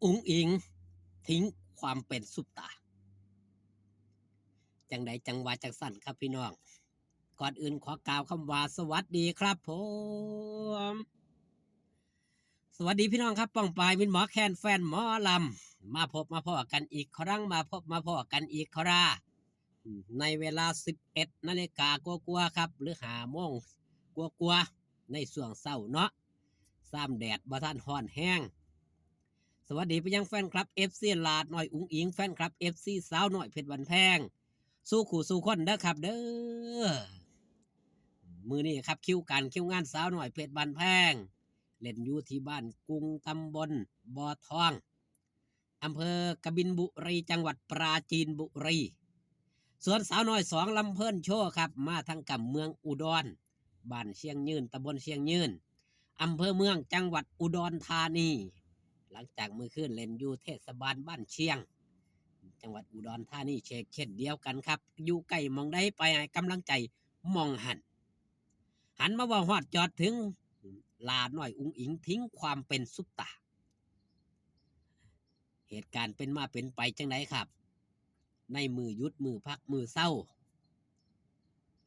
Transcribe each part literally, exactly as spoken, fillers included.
อุ๋งอิ๋งทิ้งความเป็นซุปตาร์ จั่งใดจั่งว่าจั่งซั้นครับพี่น้อง ก่อนอื่นขอกล่าวคำว่าสวัสดีครับผม สวัสดีพี่น้องครับ ป้องปาย มิตรหมอแคน แฟนหมอลำ มาพบมาพ้อกันอีกครั้ง มาพบมาพ้อกันอีกครา ในเวลาสิบเอ็ดนาฬิกากว่าๆครับ หรือห้าโมงกว่าๆในช่วงเช้าเนาะ ซ้ำแดดบ่ทันร้อนแฮง สวัสดีไปยังแฟนคลับ เอฟซี หลาน้อยอุ๋งอิ๋ง แฟนคลับ เอฟซี สาวน้อยเพชรบ้านแพง สู่คู่สู่คนเด้อครับเด้อ มื้อนี้ครับ คิวการคิวงานสาวน้อยเพชรบ้านแพง เล่นอยู่ที่บ้านกุง ตำบลบ่อทอง อำเภอกบินบุรี จังหวัดปราจีนบุรี ส่วนสาวน้อยสองลำเพลินโชว์ครับ มาทางกำเมืองอุดร บ้านเชียงยืน ตำบลเชียงยืน อำเภอเมือง จังหวัดอุดรธานี หลังจากมื้อคืนเล่นอยู่เทศบาลบ้านเชียง จังหวัดอุดรธานี เช่นเดียวกันครับ อยู่ใกล้หม่องใดไปให้กำลังใจหม่องหั้น หันมาเว้าฮอดจอดถึง หลาน้อยอุ๋งอิ๋งทิ้งความเป็นซุปตาร์ เหตุการณ์เป็นมาเป็นไปจั่งใดครับ ในมื้อหยุดมื้อพักมื้อเซา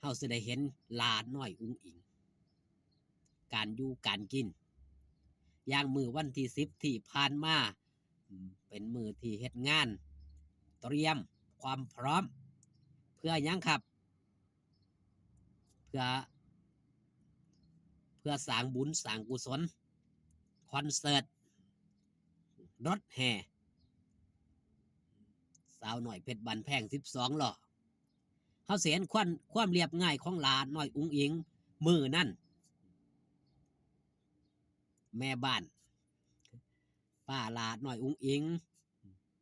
เฮาสิได้เห็นหลาน้อยอุ๋งอิ๋ง การอยู่การกิน อย่างมื้อวันที่สิบที่ผ่านมา อืม เป็นมื้อที่เฮ็ดงาน เตรียมความพร้อม เพื่อหยังครับ เพื่อ เพื่อสร้างบุญสร้างกุศล คอนเสิร์ต รถแห่ สาวน้อยเพชรบ้านแพงสิบสองล้อ เฮาสิเห็นความ ความเรียบง่ายของหลาน้อยอุ๋งอิ๋งมื้อนั้น แม่บ้าน ป้าหลาน้อยอุ๋งอิ๋ง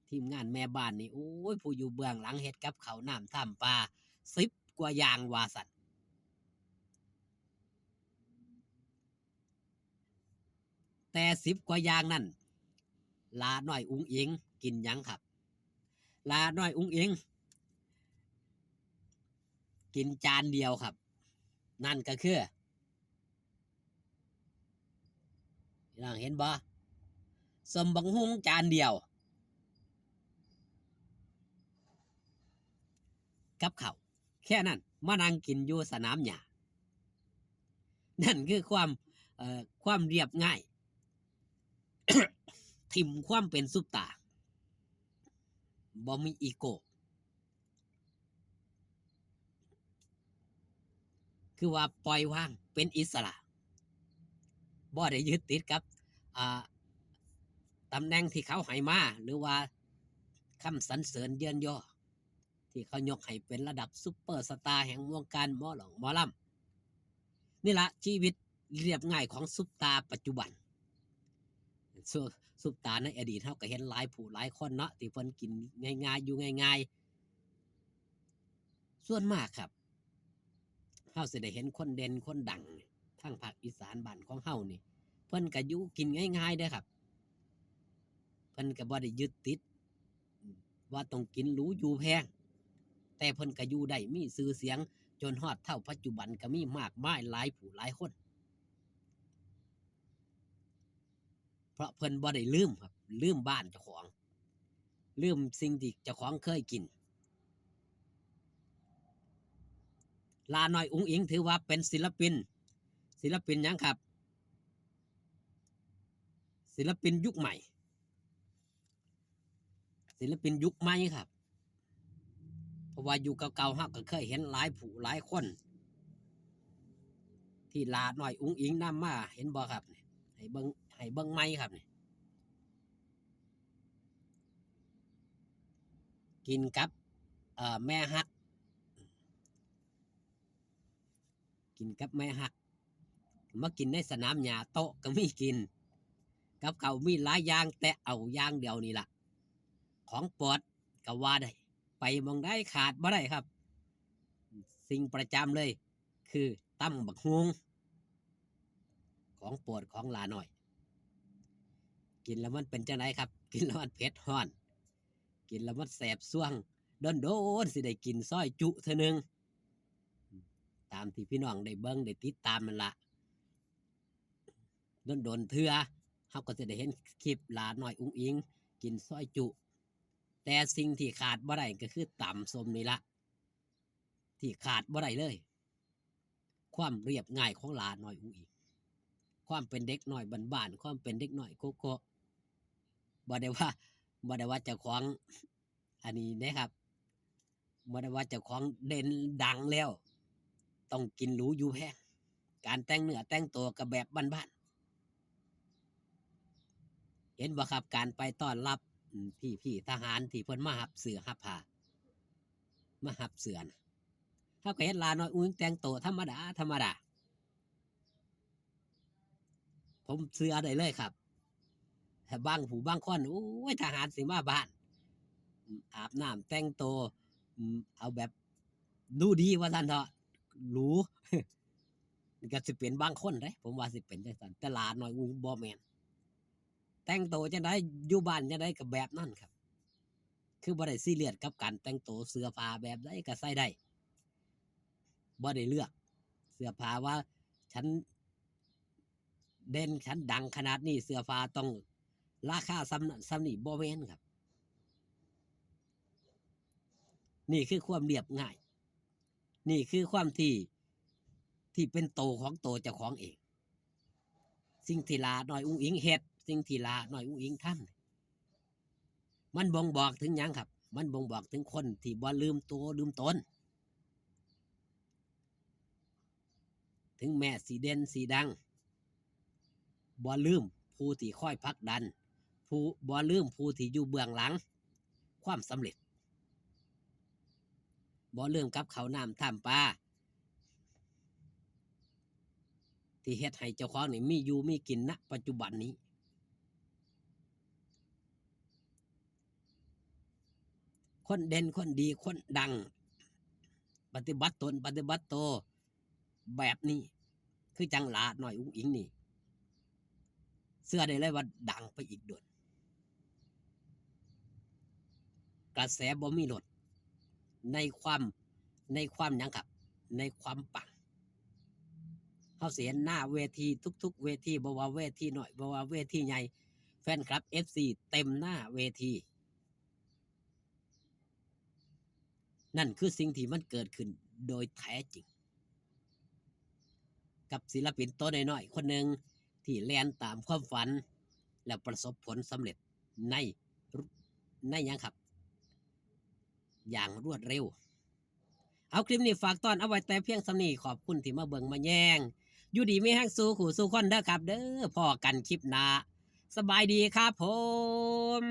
ทีมงานแม่บ้านนี่ โอ้ย ผู้อยู่เบื้องหลังเฮ็ดกับข้าวน้ำท่ามปลา สิบกว่าอย่างว่าซั่น แต่สิบกว่าอย่างนั่น หลาน้อยอุ๋งอิ๋งกินหยังครับ หลาน้อยอุ๋งอิ๋งกินจานเดียวครับ นั่นก็คือ พี่น้องเห็นบ่ ส้มบักหุ่งจานเดียว กับข้าว แค่นั้น มานั่งกินอยู่สนามหญ้า นั่นคือความ เอ่อ ความเรียบง่าย ถิ่มความเป็นซุปตาร์ บ่มีอีโก้ คือว่าปล่อยวางเป็นอิสระ บ่ได้ยึดติดกับ อ่า ตำแหน่งที่เขาให้มา หรือว่าคำสรรเสริญเยินยอ ที่เขายกให้เป็นระดับซุปเปอร์สตาร์แห่งวงการหมอร้องหมอลำ นี่ละชีวิตเรียบง่ายของซุปตาร์ปัจจุบัน ซุ- ซุปตาร์ในอดีตเฮาก็เห็นหลายผู้หลายคนเนาะ ที่เพิ่นกินง่ายๆ อยู่ง่ายๆ ส่วนมากครับ เฮาสิได้เห็นคนเด่นคนดังทางภาคอีสานบ้านของเฮานี่ เพิ่นก็อยู่กินง่ายๆ เด้อครับ เพิ่นก็บ่ได้ยึดติด ว่าต้องกินหรูอยู่แพง แต่เพิ่นก็อยู่ได้มีชื่อเสียง จนฮอดเท่าปัจจุบันก็มีมากมายหลายผู้หลายคน เพราะเพิ่นบ่ได้ลืมครับ ลืมบ้านเจ้าของ ลืมสิ่งที่เจ้าของเคยกิน หลาน้อยอุ๋งอิ๋งถือว่าเป็นศิลปิน ศิลปินหยังครับ ศิลปินยุคใหม่ ศิลปินยุคใหม่ครับ เพราะว่ายุคเก่าๆ เฮาก็เคยเห็นหลายผู้หลายคน ที่หลาน้อยอุ๋งอิ๋งนำมา เห็นบ่ครับนี่ ให้เบิ่ง ให้เบิ่งใหม่ครับนี่ กินกับ เอ่อ แม่ฮัก กินกับแม่ฮัก มากินในสนามหญ้า โต๊ะก็มีกิน กับข้าวมีหลายอย่าง แต่เอาอย่างเดียวนี่ล่ะ ของโปรดก็ว่าได้ ไปหม่องใดขาดบ่ได้ครับ สิ่งประจำเลย คือตำบักหุ่ง ของโปรดของหลาน้อย กินแล้วมันเป็นจั่งใดครับ กินแล้วมันเผ็ดร้อน กินแล้วมันแสบซวง โดนๆ สิได้กินซอยจุเทื่อหนึ่ง ตามที่พี่น้องได้เบิ่งได้ติดตามนั่นละ โดนๆ เทื่อ เฮาก็สิได้เห็นคลิปหลาน้อยอุ๋งอิ๋ง กินซอยจุ แต่สิ่งที่ขาดบ่ได้ก็คือตำส้มนี่ละ ที่ขาดบ่ได้เลย ความเรียบง่ายของหลาน้อยอุ๋งอิ๋ง ความเป็นเด็กน้อยบ้านๆ ความเป็นเด็กน้อยโกโก้ บ่ได้ว่า บ่ได้ว่าเจ้าของ อันนี้นะครับ บ่ได้ว่าเจ้าของเด่นดังแล้ว ต้องกินหรูอยู่แพง การแต่งเนื้อแต่งตัวก็แบบบ้านๆ เห็นบ่ครับ การไปต้อนรับ อืม พี่ๆ ทหารที่เพิ่นมาฮับเสื้อฮับผ้า มาฮับเสื้อน่ะ เฮาก็เห็นหลาน้อยอุ๋งอิ๋งแต่งตัวธรรมดา ธรรมดา ผมเชื่อได้เลยครับ ถ้าบางผู้บางคน โอ้ย ทหารสิมาบ้าน อืม อาบน้ำแต่งตัว อืม เอาแบบดูดีว่าซั่นเถาะ หรู ก็สิเป็นบางคนเด้ ผมว่าสิเป็นจั่งซั้น แต่หลาน้อยอุ๋งอิ๋งบ่แม่น แต่งตัวจั่งใด อยู่บ้านจั่งใดก็แบบนั้นครับ คือบ่ได้ซีเรียสกับการแต่งตัว เสื้อผ้าแบบใดก็ใส่ได้ บ่ได้เลือก เสื้อผ้าว่าฉันเด่น ฉันดังขนาดนี้ เสื้อผ้าต้องราคาส่ำนั้นส่ำนี้ บ่แม่นครับ นี่คือความเรียบง่าย นี่คือความที่ ที่เป็นโตของโตเจ้าของเอง สิ่งที่หลาน้อยอุ๋งอิ๋งเฮ็ด สิ่งที่หลาน้อยอุ๋งอิ๋งทำ มันบ่งบอกถึงหยังครับ มันบ่งบอกถึงคนที่บ่ลืมตัวลืมตน ถึงแม้สิเด่นสิดัง บ่ลืมผู้ที่คอยผลักดัน ผู้ บ่ลืมผู้ที่อยู่เบื้องหลังความสำเร็จ บ่ลืมกับข้าวน้ำท่ามปลา ที่เฮ็ดให้เจ้าของนี่มีอยู่มีกิน ณ ปัจจุบันนี้ คนเด่น คนดี คนดัง ปฏิบัติตน ปฏิบัติโต แบบนี้ คือจั่งหลาน้อยอุ๋งอิ๋งนี่ เชื่อได้เลยว่าดังไปอีกโดน กระแสบ่มีลด ในความ ในความหยังครับ ในความปัง เฮาสิเห็นหน้าเวทีทุกๆ เวที บ่ว่าเวทีน้อย บ่ว่าเวทีใหญ่ แฟนคลับ เอฟซี เต็มหน้าเวที นั่นคือสิ่งที่มันเกิดขึ้นโดยแท้จริง กับศิลปินตัวน้อยๆ คนหนึ่งที่แล่นตามความฝัน และประสบผลสำเร็จใน ในหยังครับ อย่างรวดเร็ว เอาคลิปนี้ฝากต้อนเอาไว้แต่เพียงส่ำนี้ ขอบคุณที่มาเบิ่งมาแยง อยู่ดีมีแฮงสู่คู่สู่คนเด้อครับเด้อ พ้อกันคลิปหน้า สบายดีครับผม